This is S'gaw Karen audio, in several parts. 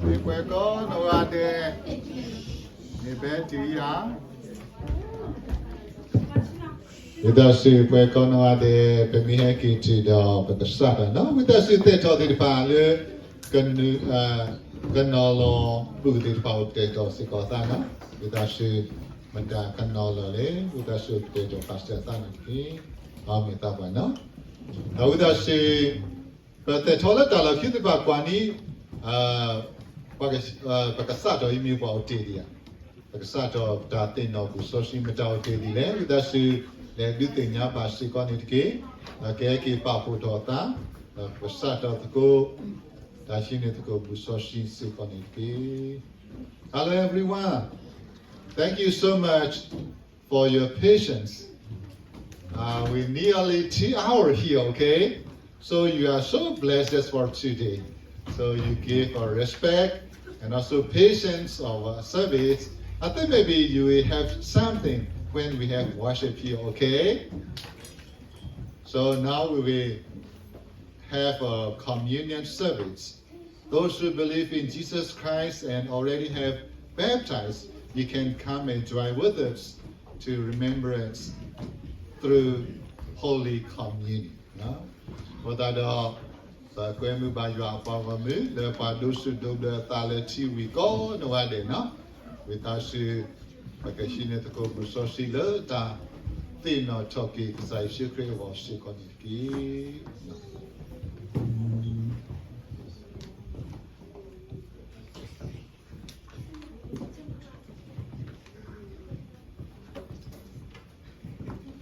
ပှဲၤကိးနီၢ်ဂၤဒဲး, မ့ၢ်ဘဲတံၢ်ယၤ ဝံသးစူၤ ပှဲၤကိးနီၢ်ဂၤဒဲး, ပမ့ၢ်ဟဲက့ၤတုၤဒီးပကစၢ်ဒီးနီၤ, ဝံသးစူၤသဲးထီၣ်သ့ၣ်တဖၣ်လၢ ကနုာ်, ကနီၤလီၤဘူၣ်သ့ၣ်တဖၣ်အိၣ်တဲာ်တီၢ်စ့ၢ်ကီးသးနီၤ, ဝံသးစူၤ မတၤကနီၤလီၤလဲၣ်, ဝံသးစူၤတဲာ်တီၢ်ပာ်စၢၤသးန့ၣ်တက့ၢ်, အမ့ၢ်သးပှၢ်နီၤ, ဒီးဝံသးစူၤ ပသဲးထီၣ်လၢတၢ်လီၢ်ခံသ့ၣ်တဖၣ်ကွၢ်န့ၣ်, ပကစၢ်ဒီးအံၤမ့ၢ်ပှၤအိၣ်တ့ၢ်ဒံးဧါ, ပကစၢ်ဒီးတၢ်သ့ၣ်နီၣ်ဘူၣ်စီဆှံမတၤအိၣ်တ့ၢ်ဒံးလဲၣ်, ဝံသးစူၤ လဲၤဒုးသ့ၣ်ညါဘၣ်စ့ၢ်ကီးန့ၣ်တက့ၢ်, ဒီးကဟဲက့ၤပာ်ဖှိၣ်ထီၣ်သး, ဒီးပကစၢ်ဒီးသကိး, တၢ်ဟံးန့ၢ်သကိးဘူၣ်စီဆှံစ့ၢ်ကီးန့ၣ်တက့ၢ်. Hello everyone. Thank you so much for your patience. Uh, we nearly two hours here, okay? So you are so blessed for today. So you give our respect and also patience of our service. I think maybe you will have something when we have worship here, okay? So now we will have a communion service. Those who believe in Jesus Christ and already have baptized, you can come and join with us to remembrance through Holy Communion. အဃိသတးဒီး ပကွဲမုာ်ဘၣ်ယွၤအပှၤဂီၢ်မုၢ် လၢပှၤဒိးဆူၣ်ဒိးဘျၢအသးလၢထံဝံၤကိးနီၢ်ဂၤဒဲးနီၤ, ဝံသးစူၤ ပကဟံးန့ၢ်သကိးဘူၣ်စီဆှံလၢတၢ်သ့ၣ်နီၣ်ထီၣ်က့ၤ ကစၢ်ယ့ၣ်ၡူးခရံာ်အဂီၢ်စ့ၢ်ကီး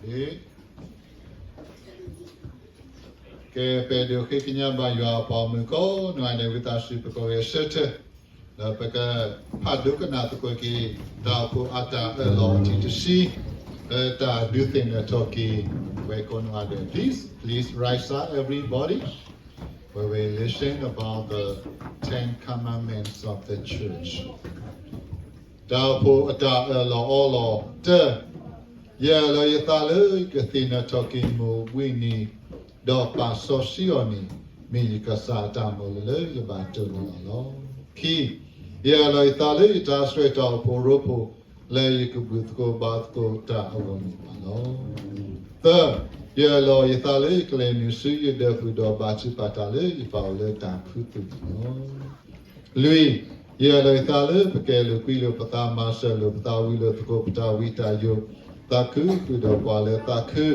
န့ၣ်တက့ၢ်. ကဲ ပဒိးဃ့ကညးဘၣ်ယွၤအပှၤဂီၢ်မုၢ်ကိးနီၢ်ဂၤဒဲး ဝံသးစူၤပကဂဲၤဆၢထၢၣ် ဒီးပကဖးဒိကနၣ်သကိးက့ၤ တၢ်အိၣ်ဖှိၣ်အတၢ်အၢၣ်လီၤအထံၣ်တဆံ လၢတၢ်ဒုးသ့ၣ်နီၣ်ထီၣ်က့ၤ ပဝဲကိးနီၢ်ဂၤဒဲး Please, please rise up, everybody. We will listen about the Ten Commandments of the Church. တၢ်အိၣ်ဖှိၣ်အတၢ်အၢၣ်လီၤအီလီၤ တၢ, ယအၢၣ်လီၤယသးလၢယကသ့ၣ်နီၣ်ထီၣ်က့ၤမိၢ်ဝံနံၤ ဒီးပာ်စီဆှံအီၤန့ၣ် မ့ၢ်ယကစၢ်အတၢ်မၤလိလၢယဘၣ်တိၢ်န့ၢ်အီၤလီၤ. ခံ, ယအၢၣ်လီၤယသးလၢယတၢ်ဆှၢတၢ်အိၣ်ဖှိၣ်ရိဖှိၣ် လၢယကဘူၣ်သကိးဘါသကိးတၢ်အဂီၢ်န့ၣ်လီၤ. သၢ, ယအၢၣ်လီၤယသးလၢယကလဲၤနုာ်ဆူယဒၢးပူၤဒီးဘၣ်ထုးပာ်တၢ်လၢယပာ်အိၣ်လၢတၢ်ခူသူၣ်န့ၣ်လီၤ. လွံၢ်, ယအၢၣ်လီၤယသးလၢပကဲလိာ်ကွံလိာ်ပသး မၤစၢၤလိာ်ပသးဝံၤလိာ်သကိးပတၢ်ဝံတၢ်ယိာ်, သးခုဃုာ်ဒီးပှၤလၢသးခု,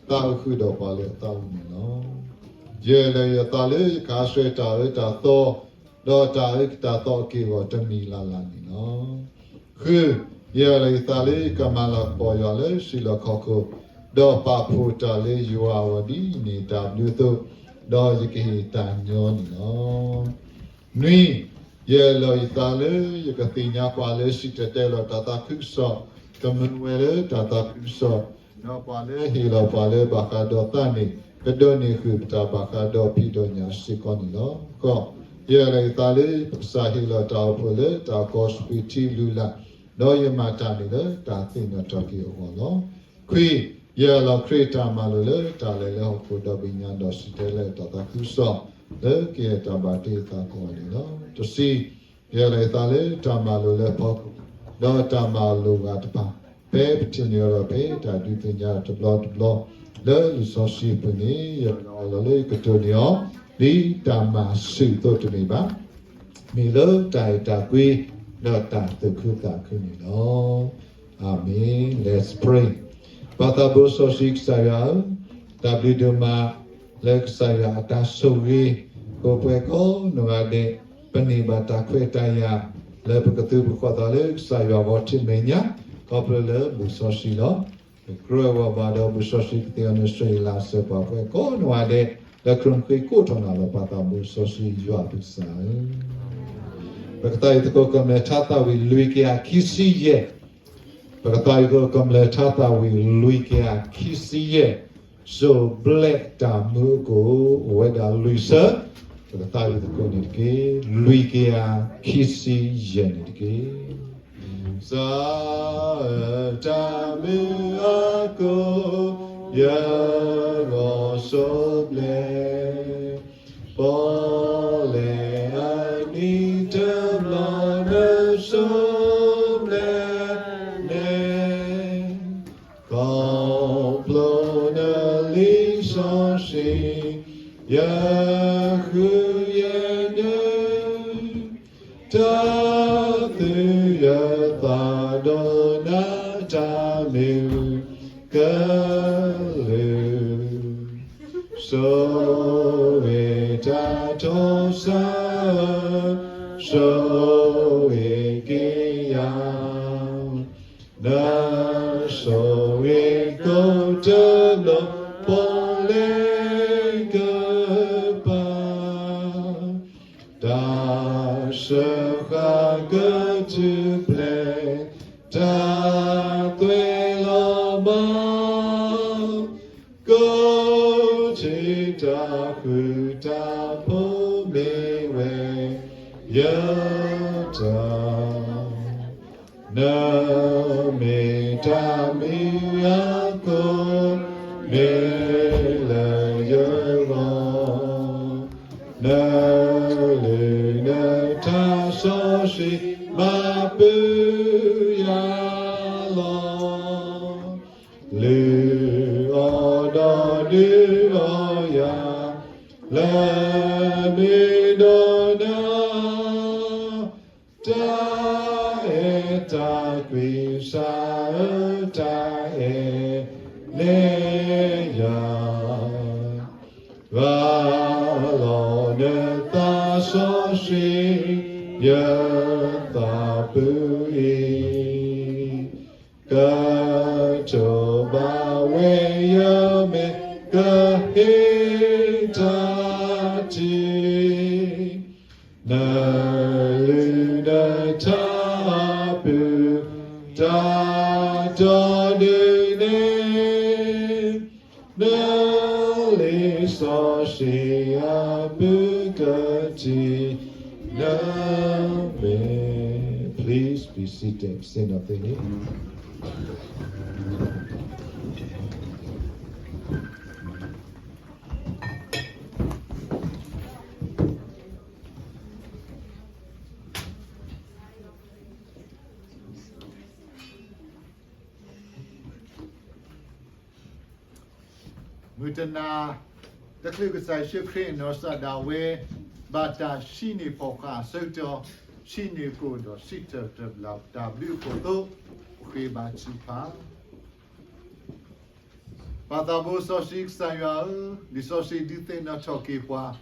သးအုးဃုာ်ဒီးပှၤလၢသးအုးန့ၣ်လီၤ. ယအၢၣ်လီၤယသးလၢယကဆှၢတၢ်အၢတၢ်သီ ဒီးတၢ်အၢတၢ်သီအက့ၢ်အဂီၤတမံၤလၢ်လၢ်န့ၣ်လီၤ. ဃု, ယအၢၣ်လီၤယသးလၢယကမၤလၤကပီၤယွၤလၢစုလီၢ်ခီၣ်ခိၣ်, ဒီးပာ်ဖှိၣ်တၢ်လၢယွၤအဂီၢ်ဒ်အမ့ၢ်တၢ်ဘျုးအသိး, ဒီးယကဟ့ၣ်တၢ်ညီန့ၣ်လီၤ. နွံ, ယအၢၣ်လီၤယသးလၢယကသ့ၣ်ညါပှၤလၢစံၣ်တဲၤတဲလီၤတၢ်သးခုကစီၣ်, ကမၢဝဲလၢတၢ်သးခုကစီၣ်, ဒီးပှၤလၢဟ့ၣ်လီၤပှၤလၢဘၣ်ဃးဒီးသးန့ၣ် ကဒိးန့ၢ်ဃုာ်ပတၢ်ဘၣ်ဃးဒီးဖံးဒီးညၣ်စ့ၢ်ကီးန့ၣ်လီၤ. ဃိး, ယအၢၣ်လီၤယသးလၢပကစၢ်ဟ့ၣ်လီၤတၢ်အိၣ်ဖှိၣ်လၢတၢ်ကီၢ်စပံးထံလုၢ်လၢ်, ဒီးယမၤတၢ်န့ၣ်လၢတၢ်သ့ၣ်နီၣ်ထီၣ်က့ၤအဂီၢ်လီၤ. ခွံ, ယအၢၣ်လီၤခရံာ်တၢ်မၤလိာ်လၢတၢ်လဲၤလၢဟီၣ်ခိၣ်ဒီဘ့ၣ်ညါဒီးစံၣ်တဲၤတဲလီၤတၢ်သးခုကစီၣ် လၢကယဲၢ်တၢ်ဘၣ်တ့အသးကိးဂၤဒဲးလီၤ. တဆံ, ယအၢၣ်လီၤယသးလၢတၢ်မၤလိာ်လၢဖီခိၣ်, ဒီးတၢ်မၤလိာ်ဂၤတဖၣ်, ဖဲပထံၣ်န့ၢ်အီၤဒီးဖဲတၢ်ဒုးသ့ၣ်ညါတဘျီတဘျီ, လၢလံာ်စီဆှံပူၤန့ၣ် ယအၢၣ်လီၤအီလီၤလၢယကတိၢ်န့ၢ်အီၤ ဒ်တၢ်မၤဆူၣ်အသိးတမ့ၢ်ဘၣ်, မ့ၢ်လၢတၢ်အဲၣ်တၢ်ကွံ ဒီးတၢ်သူၣ်ခုသးခုန့ၣ်လီၤ. အၤမ့ၣ်. Let's pray. ပၢ်သးဘိစီဆှံကစၢ်ယွၤဧၢ, တၢ်ဘျုးဒိၣ်မး လၢကစၢ်ယွၤအတၢ်ဆိၣ်ဂ့ၤ, ပဝဲကိးနီၢ်ဂၤဒဲး, ပန့ၢ်ဘၣ်တၢ်ခွဲးတၢ်ယာ် လၢပကသူၣ်ပဃီသးလၢကစၢ်ယွၤအဂီၢ်ထံမဲာ်ညါ, ခီဖျိလၢဘူၣ်စီဆှံလီၤ. ပကြၢးဝဲဘၣ်ဒီးဘူၣ်စီဆှံကသ့အီၤန့ၣ် ဆိၣ်ဂ့ၤလၢ်စၢၤပှၤပဝဲကိးနီၢ်ဂၤဒဲး, လၢခရံာ်မုၢ်ဃ့ကိးထီၣ်နၤလီၤ ပၢ်သးဘိစီဆှံယွၤပကစၢ်ဧၢ. ပကသးအံၤသကိးကမျၢၢ်ထါသးဝံၣ်လွံၢ်ကယၤခံဆံယဲၢ် ပကသးအံၤသကိးကမျၢၢ်ထါသးဝံၣ်လွံၢ်ကယၤခံဆံယဲၢ်, စိၢ်ဘျဲးတၢ်မုာ်အကိာ် အိၣ်ဝဲဒၣ်လွံၢ်စၢ, ပကသးအံၤသကိးန့ၣ်တက့ၢ်, လွံၢ်ကယၤခံဆံယဲၢ်န့ၣ်တက့ၢ်. စၢ, တၢ်မုာ်အကိာ် ယဂီၢ်စိၢ်ဘျဲး, ပီၣ်လဲၣ်အနံၤတၢ် ယဃုယနုၢ် တၢ်သူၣ်ယသးဒီးနၤ တၢ်မုာ်ကလုာ် ဆိၣ်ဂ့ၤတၢ်ထီၣ်စၢ် ဆိၣ်ဂ့ၤက့ၤယၤ နဆိၣ်ဂ့ၤကိးတနီၤ ပီၣ်လဲၣ်ကပၤ တၢ်စၢဃာ်ကထူၣ်ဖျဲး တၢ်သွဲၣ်လီၤမၢ် ကိးထံၣ်တၢ်ဃုတၢ်ဖိး မ့ၢ်ဝဲယတၢ် နမ့ၢ်တၢ်မုၢ်အကိၢ် မ့ၢ်လၢယဂီၢ် နလုၢ်နထါစီဆှံ မၤပုၢ်ယၤလီၤ လုၢ်အီၣ်ဒီးဒုးအီၣ်ယၤ လၢမ့ၢ်ဒီးနၤ တၢ်အဲၣ်တၢ်ကွံ ကစၢ်ဧၢ တၢ်အဲၣ်နဲယၤ ရၤလီၤနသးစီဆှံ ယသးပူၤအံၤ ကတိၤဘၣ်ဝဲယမဲာ် ကဟ့ၣ်တၢ်ထံ နလုၢ်နထါအပူၤ တၢ်ဒီဒုးနဲၣ် နလံာ်စီဆှံအပူၤ ကထံၣ်နမဲာ် Please be seated. စ့ၢ်နီၤသ့န့ၣ် မုၢ်တနၤ တချုးကစၢ်ယ့ၣ်ၡူးခရံာ်အနီၢ်ကစၢ်ဒၣ်ဝဲ ဘၣ်တၢ်ဟံးန့ၢ်ဖီၣ်ဃာ်အဆၢကတီၢ် ဟံးန့ၢ်ကိၣ်ဒီးစံးထီၣ်ပတြၢၤတၢ်ဘျုးအဖီခိၣ်အသိး ပဃ့ဘါထုကဖၣ် ပၢ်သးဘိစီဆှံကစၢ်ယွၤဧၢ, လံာ်စီဆှံဒုးသ့ၣ်နီၣ်ထီၣ်က့ၤပှၤ,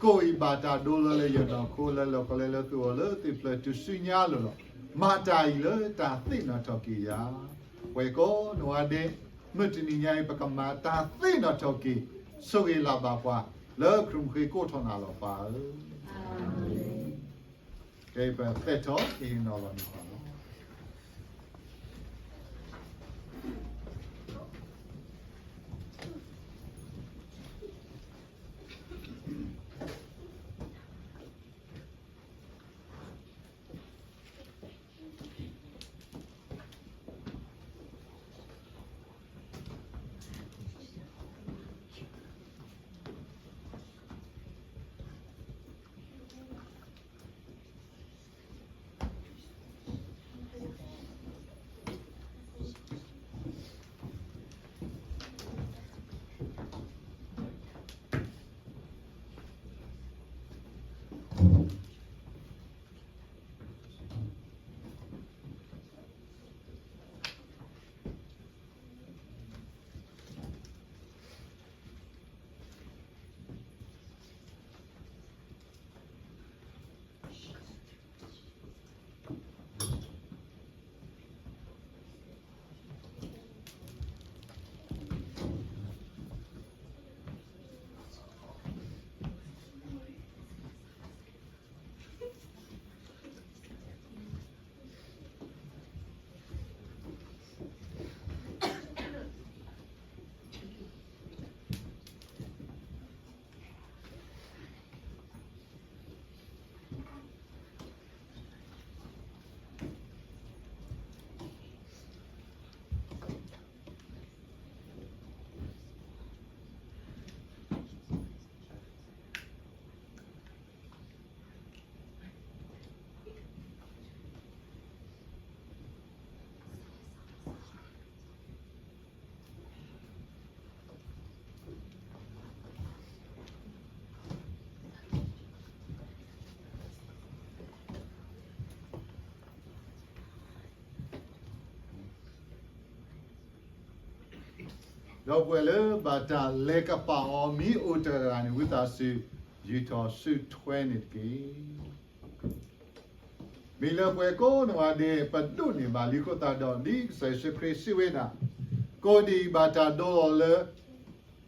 ကိၣ်အံၤဘၣ်တၢ်ဒိလၢလၢယနီၢ်ခိလၢလီၢ်ကီလၢလၢသူၣ်အိၣ်လၢသ့ၣ်ဖျၢၣ်တုၤဆူညါလီၤလီၤ. မၤတၢ်အံၤလၢတၢ်သ့ၣ်နီၣ်ထီၣ်က့ၤယၤ, ပှၤကိးနီၢ်ဂၤဒဲး, မုၢ်တနံၤညါအံၤ ပကမၤတၢ်သ့ၣ်နီၣ်ထီၣ်က့ၤ, ဆိၣ်ဂ့ၤလၢ်ဘၣ်ပှၤ, လၢခရံာ်မုၢ်ဃ့ကိးထီၣ်နၤလီၤပၢ်ဧၢ. ကဲ ပသဲထီၣ်အ့ၣ်နီၤလီၤန့ၣ်လီၤ. ဒီပုၢ်ဝဲၢ်လၢဘၣ်တၢ်လဲၤကပာ်အီၤ မ့ၢ်အိၣ်တဂၤန့ၣ် ဝံသးစူၤ ယူာ်ထီၣ်စုထွဲန့ၣ်တက့ၢ်. မ့ၢ်လၢပှၤကိးနီၢ်ဂၤဒဲး ပဒိးန့ၢ်ဘၣ်လံအဃိသတးဒီး ဒ်ကစၢ်ယ့ၣ်ၡူးခရံာ်စံးဝဲဒၣ်, ကိးဒံးဘၣ်တၢ်ဒိလီၤလၢ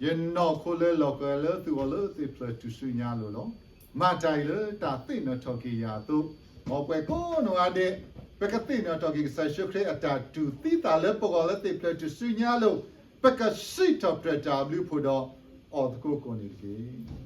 ယနီၢ်ခိလၢလီၢ်ကဝီၤလၢသုးဂီၤလၢသ့ၣ်ဖျၢၣ်ထူၣ်စုညါအလိၤလီၤ. မၤတၢ်အံၤလၢတၢ်သ့ၣ်နီၣ်ထီၣ်က့ၤယၤအသိး, မ်ပှၤကိးနီၢ်ဂၤဒဲး ပကသ့ၣ်နီၣ်ထီၣ်က့ၤကစၢ်ယ့ၣ်ၡူးခရံာ်အတၢ်တူၢ်သံသးလၢပဂီၢ်လၢသ့ၣ်ဖျၢၣ်ထူၣ်စုညါအလိၤ, ပကစံးထီၣ်ပတြၢၤတၢ်ဘျုးဖှိၣ်ဒီး အီၣ်သကိးကိးန့ၣ်တက့ၢ်.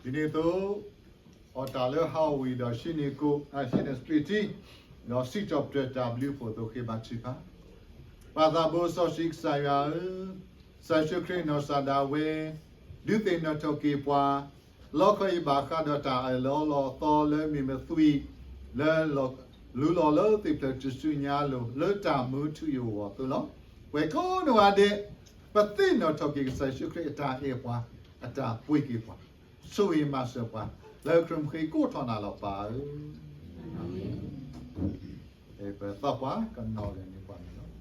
ဒ်န့ၣ်အသိး, အီၣ်တၢ်လၢဟးဝံၤဒီး ဟံးန့ၢ်ကိၣ်, ဟံးန့ၢ်စပံးထံ, ဒီးစံးထီၣ်ပတြၢၤတၢ်ဘျုးဖှိၣ်အသိး ဃ့ဘါထုကဖၣ်. ပၢ်သးဘိစီဆှံကစၢ်ယွၤဧၢ, ကစၢ်ယ့ၣ်ၡူးခရံာ်နီၢ်ကစၢ်ဒၣ်ဝဲ ဒုးသ့ၣ်နီၣ်ထီၣ်က့ၤပှၤ လီခီအံၤဘၣ်ဃးဒီးတၢ်အၢၣ်လီၤလီၤသီလၢမ့ၢ်မသွံၣ် လၢ လူလီၤလၢသ့ၣ်ဖျၢၣ်ထူၣ်စုညါအလိၤ လၢတၢ်မူထူယိာ်အဂီၢ်အသိးလီၤ. ပှၤကိးနီၢ်ဂၤဒဲး ပသ့ၣ်နီၣ်ထီၣ်က့ၤကစၢ်ယ့ၣ်ၡူးခရံာ်အတၢ်အဲၣ်ပှၤ, အတၢ်ပှ့ၤက့ၤပှၤ, ဆိၣ်ဂ့ၤမၤစၢၤပှၤ လၢခရံာ်မုၢ်ဃ့ကိးထီၣ်နၤလီၤပၢ်ဧၢ. ပသးပှၢ်ကနီၤဂၤန့ၣ်ပှၤန့ၣ်လီၤ.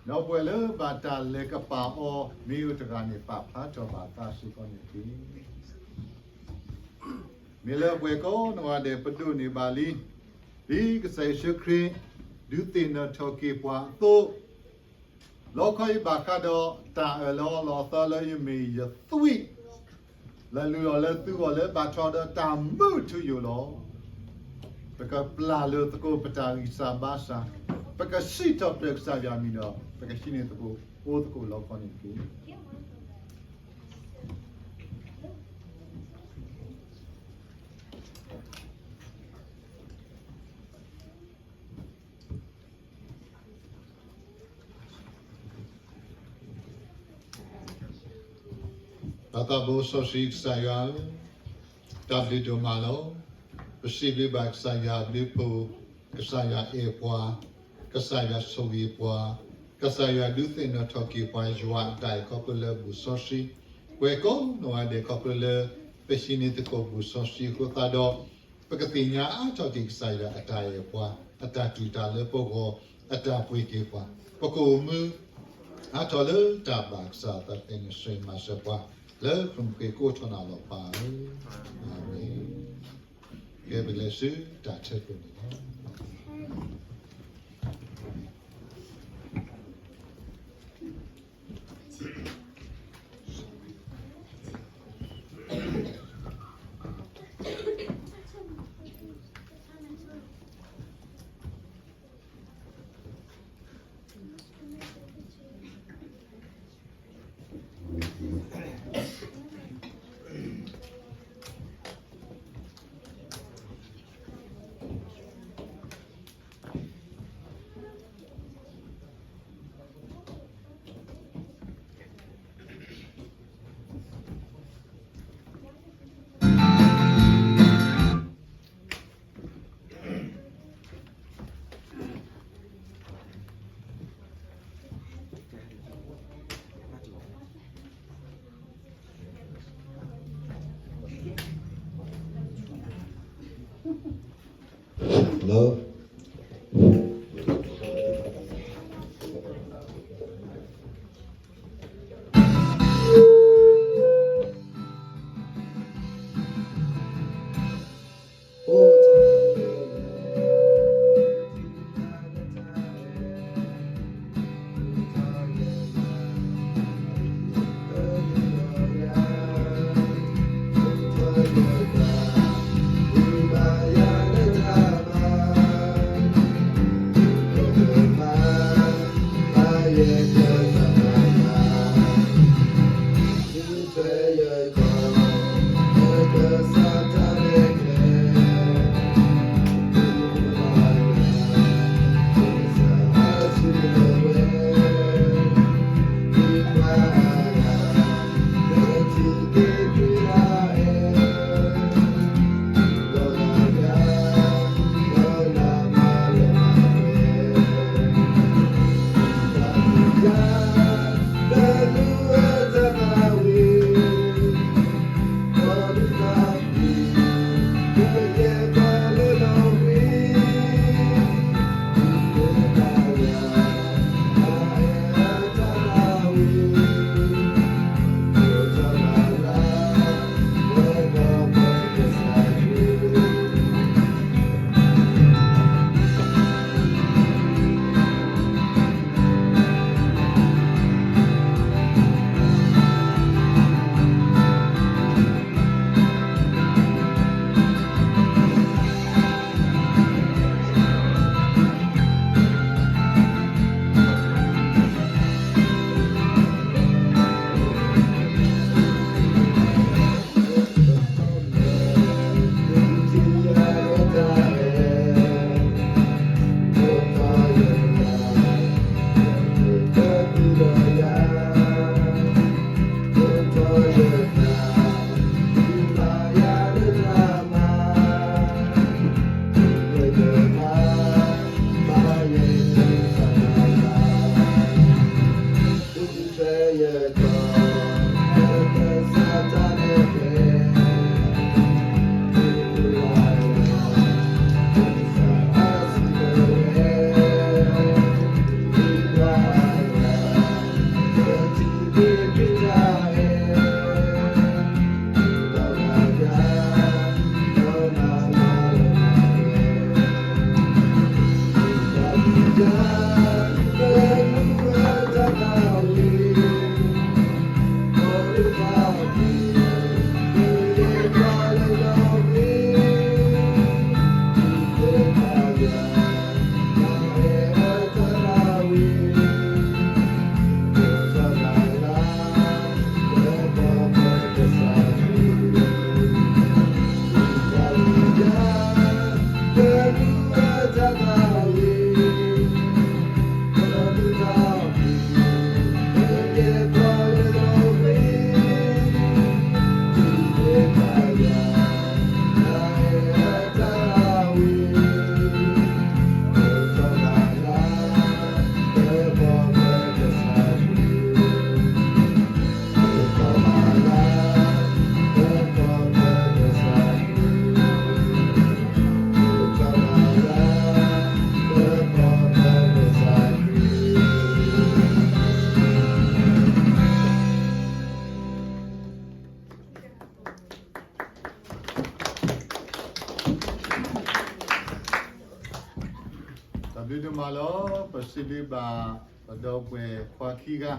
ဒီပုၢ်ဝဲၢ်လၢဘၣ်တၢ်လဲၤကပာ်အီၤ မ့ၢ်အိၣ်တဂၤန့ၣ် ပာ်ဖျါထီၣ်ဘၣ်အသးစ့ၢ်ကီးန့ၣ်တက့ၢ်. မ့ၢ်လၢပှၤကိးနီၢ်ဂၤဒဲး ပဒိးန့ၢ်ဘၣ်လံ, ဒ်ကစၢ်ယ့ၣ်ၡူးခရံာ် ဒုးသ့ၣ်နီၣ်ထီၣ်က့ၤပှၤအသိး, လီခီအံၤဘၣ်ဃးဒီးတၢ်အၢၣ်လီၤလီၤသီလၢယမ့ၢ်ယသွံၣ် လၢလူလီၤလၢသုဂီၢ်လၢဘၣ်ထီၣ်ဒီးတၢ်မူထူယိာ်လီၤ. ပကပျၢ်လိာ်သကိးပတၢ်ဂံၢ်စၢ်ဘါစၢ်, ပကစံးထီၣ်ပတြၢၤကစၢ်ယွၤအမံၤဒီး ပကဟံးန့ၢ်သကိးအိၣ်သကိးလီခီန့ၣ်တက့ၢ်. ပၢ်သးဘိစီဆှံကစၢ်ယွၤဧၢ, တၢ်ဘျုးဒိၣ်မးလီၤ. ပစံးဘျုးဘၣ်ကစၢ်ယွၤအဘျုးအဖှိၣ်, ကစၢ်ယွၤအဲၣ်ပှၤ, ကစၢ်ယွၤဆိၣ်ဂ့ၤပှၤ, ကစၢ်ယွၤဒုးသ့ၣ်နီၣ်ထီၣ်က့ၤပှၤယွၤအတၢ်အဲၣ်ခီဖျိလၢဘူၣ်စီဆှံ, ပှၤကိးနီၢ်ဂၤဒဲးခီဖျိလၢ ပဟံးန့ၢ်သကိးဘူၣ်စီဆှံအဃိသတးဒီး ပကသ့ၣ်ညါအါထီၣ်က့ၤကစၢ်ယွၤအတၢ်အဲၣ်ပှၤ, အတၢ်တူၢ်တၢ်လၢပဂီၢ်, အတၢ်ပှ့ၤက့ၤပှၤ, ပကအိၣ်မူ အါထီၣ်လၢတၢ်ဘၣ်ကစၢ်အသးသ့န့ၣ် ဆိၣ်ဂ့ၤမၤစၢၤပှၤ, လၢခရံာ်မုၢ်က့ၤကိးထီၣ်နၤလီၤပၢ်ဧၢ, အၤမ့ၣ်. ကဲပလဲၤဆူတၢ်ထဲကျိၤန့ၣ်လီၤ. Hello. တၢ်ဘျုးဒိၣ်မးလီၤ. ပစံးဘျုးဘၣ်ပဒီပုၢ်ဝဲၢ်ခွါခံဂၤ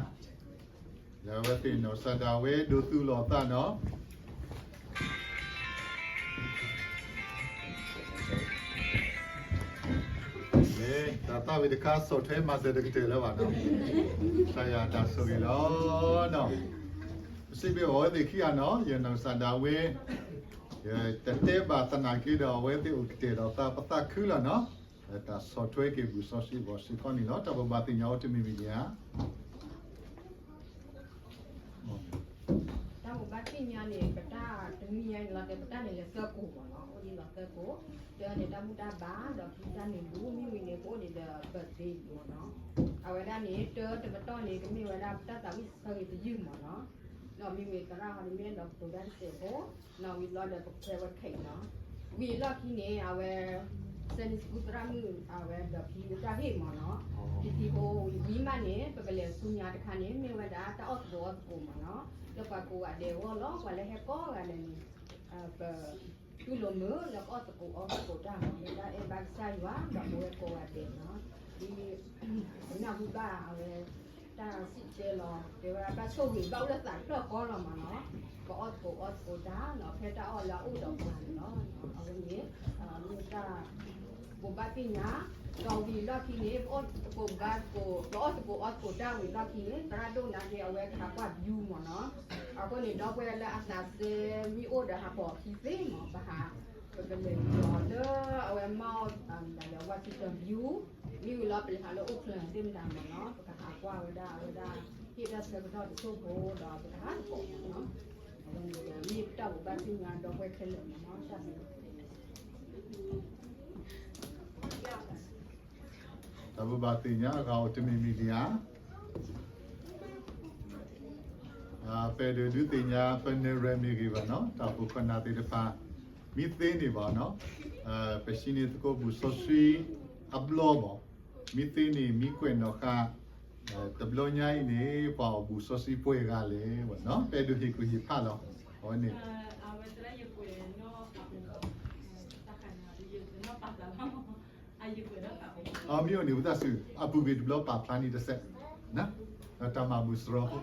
လၢအဝဲသ့ၣ်နီၢ်ကစၢ်ဒၣ်ဝဲဒိးသူၣ်လီၤသးနီၤ. တၢ်သးဝံၣ်တခါ ဆီၣ်ထွဲမၤစၢၤတကတၢၢ်လၢၤဘၣ်နီၤ. ကစၢ်ယွၤတၢ်ဆိၣ်ဂ့ၤလီၤ. ပစံးဘျုးအဝဲသ့ၣ်ခံဂၤနီၤ, ယနီၢ်ကစၢ်ဒၣ်ဝဲ ယတတဲဘၣ်သနာ်က့ဒီး အဝဲသ့ၣ်အိၣ်ကတဲာ်ဒီးသးပသးခုလီၤနီၤ. တၢ်ဆီၣ်ထွဲက့ၤဘူၣ်စီဆှံအဂီၢ်စ့ၢ်ကီးန့ၣ်လီၤ. တၢ်ဘိးဘၣ်သ့ၣ်ညါအိၣ်တမံၤမံၤဒံးဧါ. တၢ်ဘိးဘၣ်သ့ၣ်ညါန့ၣ် ပတၢ်တမံၤညါန့ၣ်လီၤ, တဲပတၢ်န့ၣ်လဲၤသၢကိၢ်မ့ၢ်နီၤ, အိၣ်ဒ်သိးသၢကိၢ်, တၢန့ၣ်တၢ်ဘူၣ်တၢ်ဘါ ဒီးခံတၢ်န့ၣ်ဒူၣ်, မ့ၢ်ဝံၤန့ၣ် ပအိၣ်ဒံးဒီး birthday မ့ၢ်နီၤ. အဝဲဒၣ်န့ၣ် တၢတပတီၢ်န့ၣ် ကမ့ၢ်ဝဲဒၣ်ပတၢ်သးဝံၣ်ဆၢဂ့ၤပယုၢ်မ့ၢ်နီၤ. ဒီးမ့ၢ်ဝံၤသရၣ်ဟီဒ်မ့ၢ်ဒီးပတိၤတၢ်တစဲးဖိ နီၤ, ဝံၤလီၤဒီးပခွဲးဝဲခဲအံၤနီၤ. ဝံၤအလီၢ်ခံန့ၣ် အဝဲ Sunday school သရၣ်မုၣ် အဝဲဒီးဖံတၢ်ဟ့ၣ်မ့ၢ်နီၤ. ဖံဖံဖိဝံၤမးန့ၣ် ပကလဲၤဆူညါတခါန့ၣ် မ့ၢ်ဝဲဒၣ်တၢ်အီၣ်သကိးအီသကိးမ့ၢ်နီၤ. လၢပှၤကိးဂၤဒဲးအဂီၢ်လီၤ, ပှၤလၢဟဲကိးဂၤဒဲးန့ၣ် ပတူၢ်လိာ်မုာ်လၢကအီၣ်သကိးအီသကိးတၢ်မ့ၢ်နီၤ, လၢတၢ်အဲၣ်ဘၣ်ကစၢ်ယွၤ ဒီးပဝဲကိးဂၤဒဲးနီၤ. ဒ် နၢ်ဟူဘၣ်အဝဲ တၢ်စံးတဲလီၤ တဲဝဲဒၣ်ဘၣ်ဆိၣ်ဂ့ၤဘၣ်အိၣ်လၢသးတဖျၢၣ်ဃီလီၤမ့ၢ်နီၤ. ပအီၣ်သကိးအီသကိးတၢ်နီၤ, ဖဲတၢ်အီၣ်လၢအအိၣ်ဒီးပှၤန့ၣ်လီၤ. အဝဲန့ၣ် မ့ၢ်တၢ်ဘိးဘၣ်သ့ၣ်ညါ, ဒီးဝံၤလီၢ်ခံန့ၣ် ပအီၣ်သကိးဘါသကိး ပအီၣ်သကိးအီသကိးတၢ်ဝံၤလီၢ်ခံန့ၣ် သရၣ်ဒိၣ်နာ်က့ အဝဲကဟးကွၢ် view မ့ၢ်နီၤ. အဃိန့ၣ် ဒီပုၢ်ဝဲၢ်လၢအသးစဲမ့ၢ်အိၣ်ဒီးဟးပိာ်ခံသ့မ့ၢ် ပဟး ပကလဲၤလီၤလၢအဝဲမီၢ် Washington View, မ့ၢ်ဝံၤလီၤ ပလဲၤဟးလၢ Oakland သ့ၣ်မတၤမ့ၢ်နီၤ, ပကဟးကွၢ်ဝဲဒၣ် အဝဲဒၣ် ဟ့ၣ်တၢ်ဆၢကတီၢ်တစိၢ်ဖိဒီး ပကဟးသကိးမ့ၢ်နီၤ. အဝဲန့ၣ်ဒီး မ့ၢ်ပတၢ်ဘိးဘၣ်သ့ၣ်ညါဒီပုၢ်ဝဲၢ်ခဲလၢာ်မ့ၢ်နီၤ, တၢ်ဘျုး တၢ်ဘိးဘၣ်သ့ၣ်ညါအဂၤအိၣ်တမံၤမံၤဒံးဧါ. ပအဲၣ်ဒိးဒုးသ့ၣ်ညါ ပနဲၣ်ရွဲၣ်မ့ၢ်ဂ့ၤဘၣ်နီၤ, တၢ်အိၣ်ဖှိၣ်ခိၣ်နၢ်သ့ၣ်တဖၣ် မ့ၢ်သ့န့ၣ်ဘၣ်နီၤ, ပဟံးန့ၢ်သကိးဘူၣ်စီဆှံအဘျီဘၣ်, မ့ၢ်သ့န့ၣ် မ့ၢ်ကွဲးနီၣ်ဃာ် တဘျီညါအံၤန့ၣ် ပှၤအိၣ်ဘူၣ်စီဆှံပှဲၤဂၤလဲၣ်နီၤ, ပအဲၣ်ဒိးဟ့ၣ်ကူၣ်ဟ့ၣ်ဖးလီၤ. အဝဲန့ၣ် အမ့ၢ်အိၣ်န့ၣ် ပတၢ်စု အပူၤကွံာ်တဘျီပာ်ဖျါန့ၣ်တစဲး, ဒီးတၢ်မၤဘူၣ်စရီဖိ